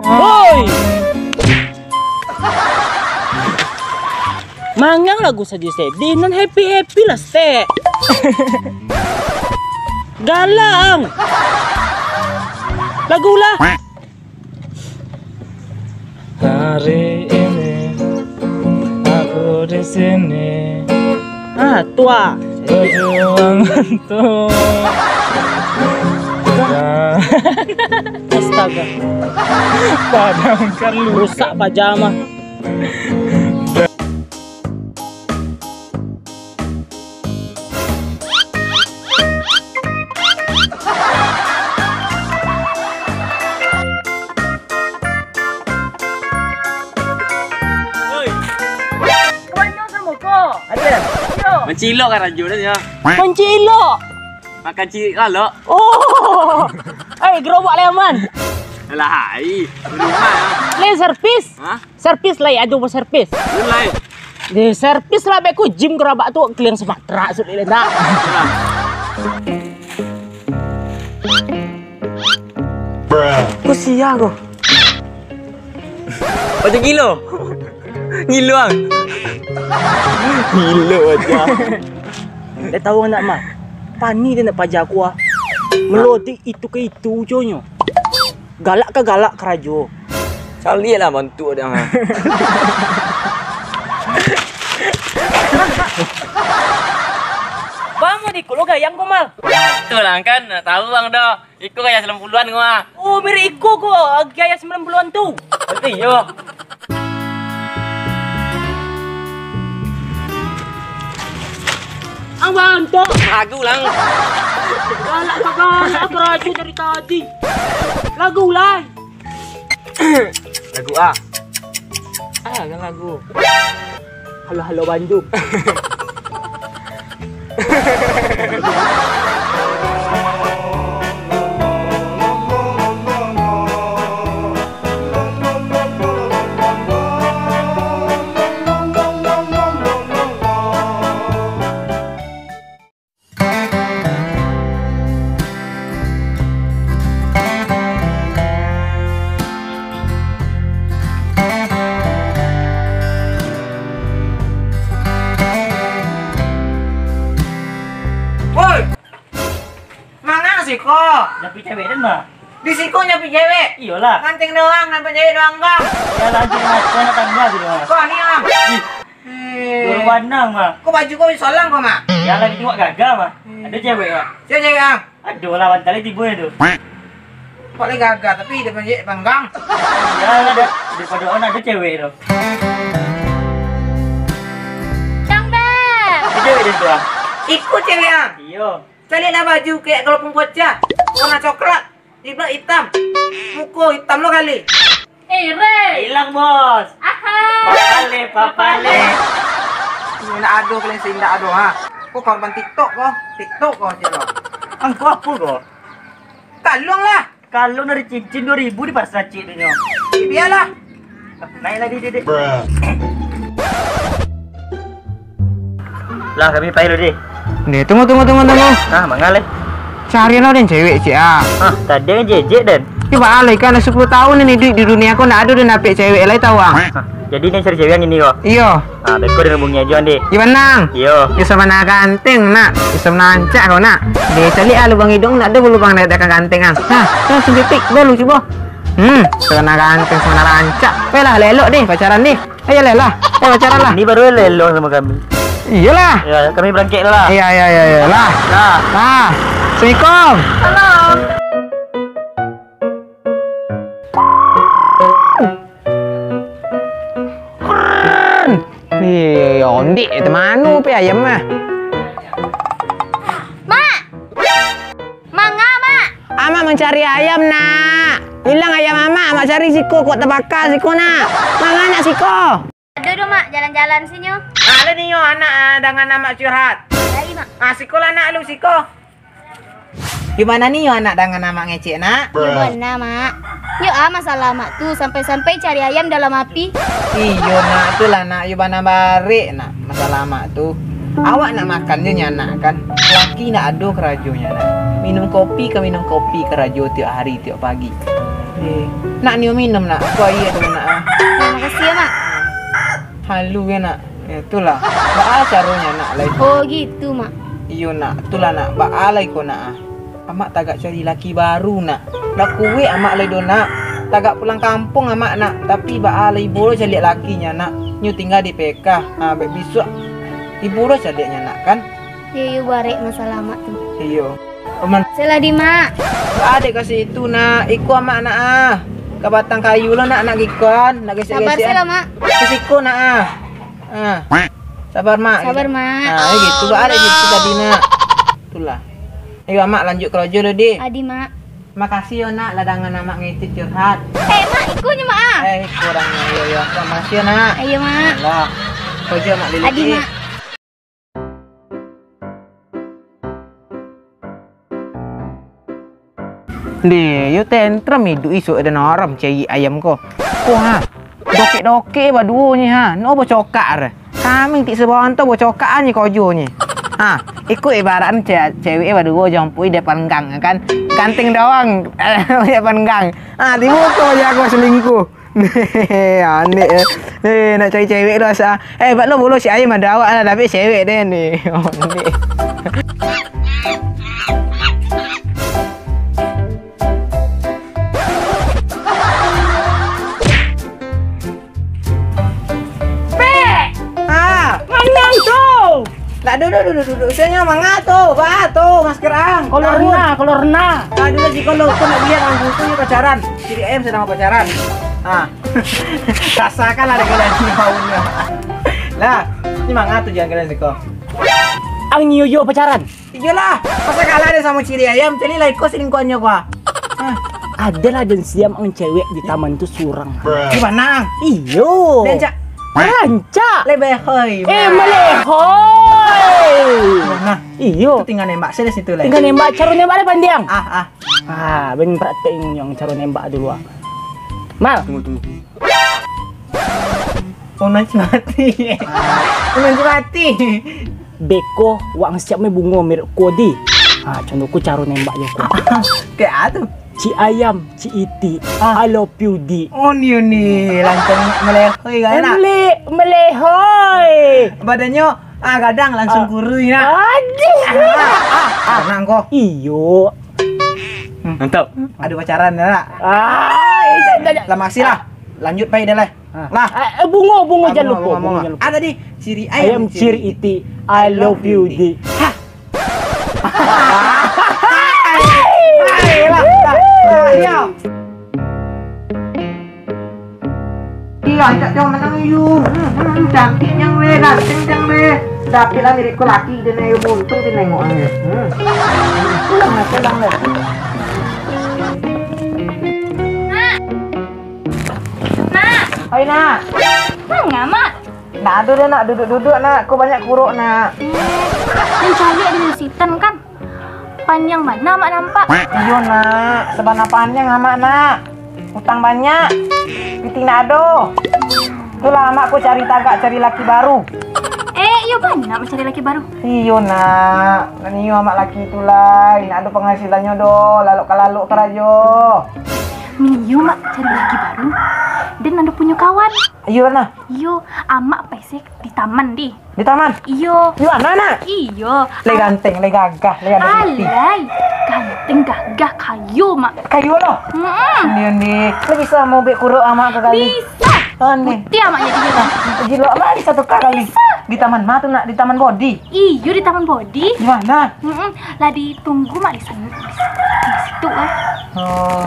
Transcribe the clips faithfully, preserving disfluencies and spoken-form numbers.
Hoi! Mangang lagu sajo sedih, nan happy-happy lah, Stek. Galang. Lagu lah. Hari ini aku di sini. Ah, tua. Berjuang untuk Astaga. Padamkan luka. Rusak pajama. Kawan nyo samo ko? Ada. Yo. Mancilok karajo dah nyo. Mancilok. Makan cirik lalok. Oh. Ai, gerobak lai aman. Alah, ai. Rumah. Lai servis. Hah? Servis lai, ado mau servis. Lai. Di servis lah beko gym gerobak tu keliling Sumatera sudah lai dah. Ko sia ko. Macam gilo. Ngiluang. Ngilu aja. Dah tahu anak mah. Pani dia nak paja aku ah. Melodi itu ke itu ujonyo. Galak ke galak karajo. Caliak lah bantuak dia mah. Bangun iko lo gayang ko, Mal. Betul lah kan, nak tahu bang dah. Iko gaya sembilan puluhan ko ah. Oh, mirip iko ko, gaya sembilan puluhan tu. Betul yo. Ang bantok. Lagu lang. Galak ka galak karajo dari tadi. Lagu lai. Lagu ah. Ah, kan lagu. Halo-halo Bandung. Woi! Manga siko? Nyapi cewek den, mah. Di siko nyapi cewek? Iyolah. Nganting doang, nampak cewek doang, Bang. Ya, lanjut, Mas. Kau nak tambah gitu, Mas. Kau ni, Bang. Ih. Eh. Dua pandang, mah. Kau baju kau solang kau, mah? Ya, lagi tengok gagah, mah. Ada cewek, mah. Siapa cewek, Bang? Aduh lah, bantal tibo ya tu. Kok lagi gagah, tapi dia punya panggang. Ya, ada. Daripada orang ada cewek tu. Cang, Beb. Ada cewek dia tu, ah. Ikut cewek, ah. Iyo. Caliaklah baju kayak galopung pocah. Warna coklat. Jibril hitam. Muko hitam lo kali. Eh, Re. Hilang, Bos. Aha. Papale, papale. Ini nak ado kalian sih, indak ado, ha. Kau korban TikTok kau. TikTok kau, siapa? Angko apa kau? Kalung lah. Kalung dari cincin dua ribu di pasar cik tu nyo. Eh, biarlah. Naik lagi, Dek. Lah, kami pai dulu, Dek. Dek, tunggu, tunggu, tunggu, tunggu. Ah, manga lai? Cari lo den cewek, cik, ah. Ah, tadi ang jejek, den. Cubo lah, ikan dah sepuluh tahun ni duit di dunia ko, ndak ado den dapek cewek lai, tahu, ah. Ah, jadi ni cari cewek yang ini ko? Iyo. Ah, beko den hubungi ajo, Dek. Iyo, banang. Iyo. Iyo, sama nak ganteng, nak. Iyo, sama nak rancak kau, nak. Dek, caliak ah lubang hidung, ndak ado lubang dek ganteng, ah. Nah, tu suntik, bolu cubo. Hmm, sama nak ganteng, sama nak rancak. Weh lah, elok-elok deh, pacaran deh. Ayolah lah, eh, pacaran lah. Ini baru elok sama kami. Iyolah. Ya, kami berangkat dulu lah. Iya, iya, iya, iya. Lah. Lah. Lah. Assalamualaikum. Salam. Ih, ondik itu manu pe ayam mah. Mak. Manga, Mak. Amak mencari ayam, Nak. Ilang ayam amak, amak cari siko, kok tabaka siko nak. Manga nak siko? Ado doh, Mak, jalan-jalan sinyo. Ah, lah nio anak, ah, dangan amak curhat. Lai, Mak. Ah, sikolah anak lu, siko. Di ma nio anak dangan amak ngecek, nak? Di ma, Mak? Yo ah, masalah amak tu, sampai-sampai cari ayam dalam api. Iyo, nak, tu lah, nak, yo bana barek, nak, masalah amak tu. Awak nak makan jo nyo, nak, kan? Laki nak ado karajonyo, nak. Minum kopi ka minum kopi karajo tiok hari, tiok pagi. Eh, nak nio minum, nak? Aku aia dulu, nak, ah. Terima kasih ya, Mak. Halu ya, nak. Eh, itulah. Baa caronyo, nak, lai? Oh, gitu, Mak. Iyo, nak. Itulah, nak. Baa lai ko, nak, ah. Amak tagak cari laki baru, nak. Dak kuek amak lai do, nak. Tagak pulang kampuang amak, nak. Tapi baa lai, ibo lo caliak lakinyo, nak. Nyo tingga di P K. Ha, bek bisuak ibo lo caliaknyo, nak, kan? Iyo, iyo, barek masalah amak tu. Iyo. Paman. Salah di, Mak. Ado ka situ, nak. Iko amak, nak, ah. Ka batang kayu lo, nak, nak gikon. Nak gesek-gesek, ah. Sabar se lah, Mak. Di siko, nak, ah. Ah. Sabar, Mak. Sabar, Mak. Ah, eh, gitu. Ado situ tadi, nak. Itulah. Ayo, amak lanjut karajo lo, di. Adi, Mak. Makasih yo, nak, lah dangan amak ngecek curhat. Eh, Mak, ikonyo, Mak, ah. Eh, kurang, yo, yo. Makasih yo, nak. Ayo, Mak. Alah. Karajo amak dulu, Adi, di. Mak. Deh, yo tentram iduik isuak den aram cewek ayam ko. Ko ha, dokek-dokek baduo nyo ha, no bocokak re. Kami tik sabanta bocokak nyo kojo nyo. Ha, iko ibarat ce-, cewek baduo jampui depan gang kan. Ganteng doang depan gang. Ha, tibo ko jago selingkuh. Anek eh. Eh, nak cari cewek tu asa. Eh, bak lo bolo si ayam ado awak lah, tapi cewek deh ni. Anek. Pek! Ah. Manang tu! Nak duduk, duduk, duduk. Senyo manga tu, ba tu, masker ang. Kalau rena, kalau rena. Ah, dulu si kalau tu nak lihat ang tu pacaran. Ciri ayam sedang pacaran. Ah. Rasakan lah dengan baunya. Lah, ni manga tu jangan kena siko. Ang nio yo pacaran. Iyolah, masa kalah deh samo ciri ayam, cari lah iko selingkuhannya kua. Hah. Adalah dan siam ang cewek di taman tu surang. Di mana? Iyo. Rancak. Rancak. Lebih hoi. Eh, melehoi. Nah, iyo. Itu tinggal nembak saja situ lah. Tinggal nembak, cara nembak ada pandiang. Ah, ah. Ah, ben praktek yang cara nembak dulu ah. Mal. Tunggu, tunggu. Oh, nanti mati. Oh, nanti mati. Beko, wak siap me bungo mirip kodi. Ah, contohku cara nembak yo ko. Kayak apa tu? Cik ayam, cik iti, ah. I love you di. Oh, ni, ni. Langsung melehoi kan, nak? Mele-, melehoi. Badannya, ah, gadang langsung kurui, nak? Aduh. Ah, ah, ah, nak kau? Iyo. Hmm. Mantap. Ada pacaran dah, nak? Ah, iya, iya, iya. Lah, makasih lah. Lanjut, pai dah lah. Ah. Lah. Eh, eh, bungo, bungo, ah, jangan bungo, lupa, bungo, bungo, jangan lupa. Ah, tadi, ciri ayam, ayam ciri iti, I love you, di. Hah. Hai, lah, lah, lah, iya. Iya, cak cowok menang, yu. Hmm, hmm, cantik nyang we, ganteng nyang we. Dapik lah mirip ko laki, dia naik untung, dia nengok aja. Hmm. Pulang lah, pulang lah. Mak! Mak! Oi, nak. Manga, Mak? Nak ado deh, nak duduk-duduk, nak. Ko banyak kuruk, nak. Eh, nan caliak di sitan, kan? Panjang bana, Mak, nampak. Iyo, nak. Sabana panjang, Amak, nak. Utang banyak. Pitih nak ado. Itulah, Amak, ko cari tagak, cari laki baru. Eh, iyo bana, Mak, cari laki baru. Iyo, nak. Nan iyo, Amak, laki tu lai. Nak ado panghasilannyo doh. Lalok ka lalok karajo. Iyo, Mak, cari laki baru. Den ado punyo kawan. Iyo, nah. Iyo, Amak paisek di taman, di. Di taman? Iyo. Di mana, nak? Iyo. Lai ganteng, lai gagah, lai ado putih. Alai, ganteng, gagah, kayo, Mak. Kayo lo? Mm-mm. Ni, ni. Lo bisa mau bek kuruk Amak ka kali? Bisa. Oh, ni. Putih Amak jadi. Gilo, Amak bisa tukar kali. Bisa. Di taman ma tu, nak? Di taman body? Iyo, di taman body. Di mana? Mm-mm. Lah ditunggu, Mak, di sana. Di situ, eh. Oh.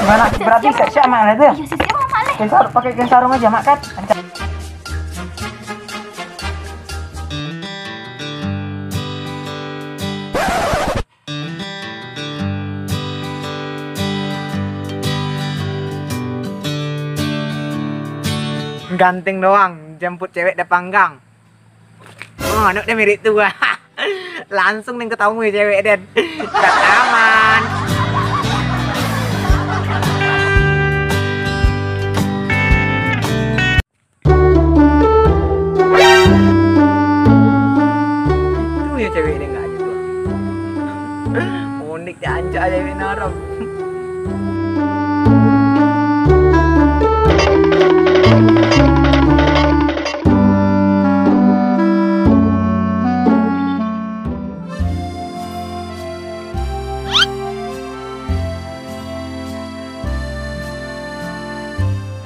Gimana? Berarti siap-siap, Mak, lah tu? Iyo, siap-siap, Mak, lah. Kain sar-, pakai kain sarung aja, Mak, kan? Ganteng doang, jamput cewek depan gang. Oh, anak dia mirip tu. Langsung neng ketemu cewek den. Dah aman. Itu ya cewek dia nggak ada tuh. Unik dia ancak aja Win Aram.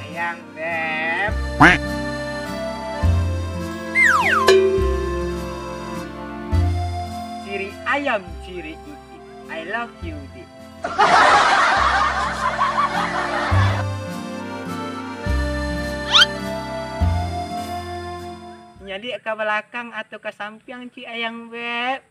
Sayang, Beb. Ciri ayam, ciri itik. I love you, Dik. Nyaliak ka balakang atau ka sampiang, Cik Ayang, Beb?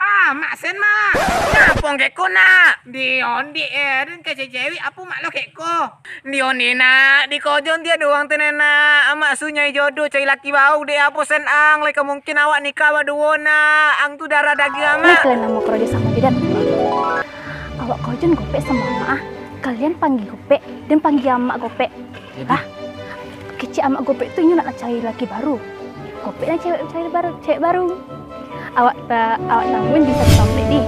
Ah, Mak Sen, Mak. Ngapo keko, Nak? Di ondik eh, den kecek cewek, apo Mak lo keko? Di ondik, Nak, di kojon tiado urang tu, Nak. Amak sunyai jodoh cari laki baru, dek apo Sen ang, lai ka mungkin awak nikah baduo, Nak. Ang tu darah dagiang, Mak. Lai kalian namo karajo samo jo den. Awak kojon gopek samo Amak ah. Kalian panggia gopek, den panggia Amak gopek. Jadi? Hah? Kecek Amak gopek tu inyo nak cari laki baru. Gopek nak cewek cari baru, cewek baru. Awak ta-, awak tamuin di satu tampek di.